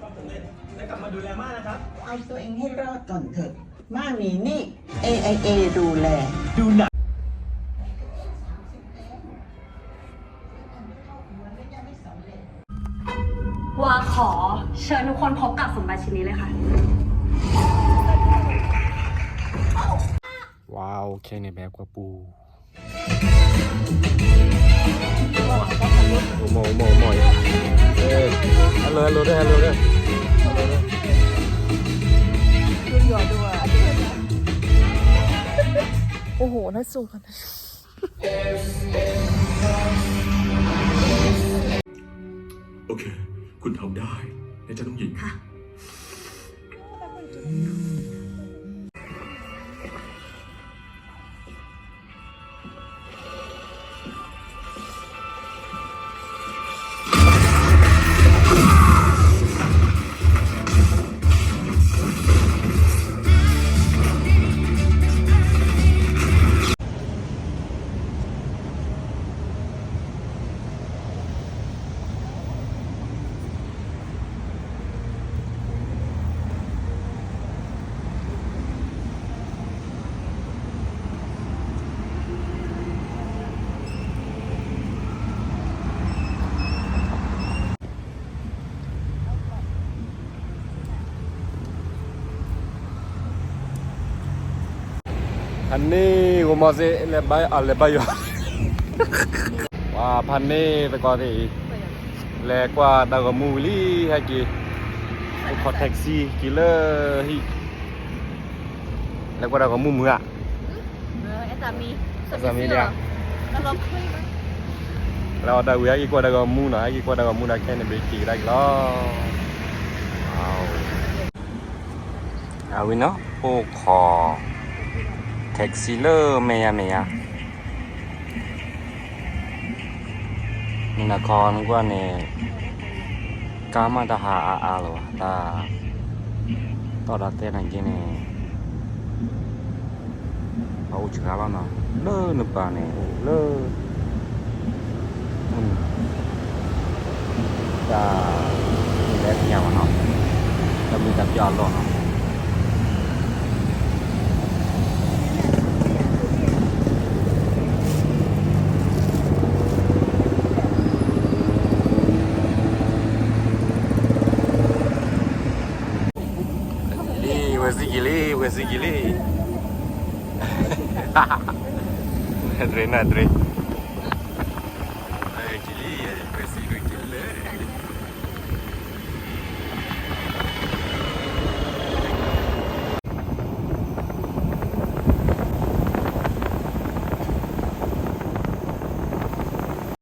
ความสำเร็จและกลับมาดูแลม่านะครับ เอาตัวเองให้รอดก่อนเถอะ ม่ามีนี่ เอไอเอ ดูแล ดูหนัง วาขอเชิญทุกคนพบกับสมบัติชิ้นนี้เลยค่ะ ဝါ okay န့ၣ် ဘဲကွၢ်ပူၤ အိၣ်မီၢ် အိၣ်မီၢ် အိၣ်မီၢ်အံၤ အဲ hello hello ဒီး hello ဒီး โอ้โห น่าสูงขนาด โอเค คุณทำได้นะจ๊ะน้องหญิง ค่ะ ဖးန့ၢ် ဂီၤမီၤစ့ လဲၤဘါ အလဲၤဘါယွၤ ဝါ ဖးန့ၢ်သကိးသ့ၣ်အံၤ လဲၤကွၢ်တၢ်ဂီၤမူဝံၤလံ ဟဲက့ၤ အိၣ်ခိး taxi က့ၤလၢဟံၣ် လဲၤကွၢ်တၢ်ဂီၤမူမုာ်ဧါ အဲသးမံ အဲသးမံဒံးဧါ လၢအီၣ်တၢ်ဝံၤ ဟဲက့ၤကွၢ်တၢ်ဂီၤမူနီၤ ဟဲက့ၤကွၢ်တၢ်ဂီၤမူဒီး ခဲန့ၣ်ဘ့က့ၤကဒါက့ၤလီၤ အဝဲနီၤ အိၣ်ခိး taxi လၢမဲာ်ညါမဲာ်ညါ မ့ၢ်နခီနကွၢ်န့ၣ် ကါမးတဟးအါအါလၢၤဘၣ် တၢ် တီၣ်ဒၣ်တဲနၤက့န့ၣ် အအိၣ်စှၤလီၤနီၤ လၢနပၤန့ၣ် အိၣ်လၢ တၢ် လဲၤပျၢ်ဘၣ်နီၤ တၢ်မုာ်တၢ်ပျီအလီၢ်နီၤ လံ ဝဲစံးက့ၤလံ ဝဲစံးက့ၤလံ နဒရ့နဒရ့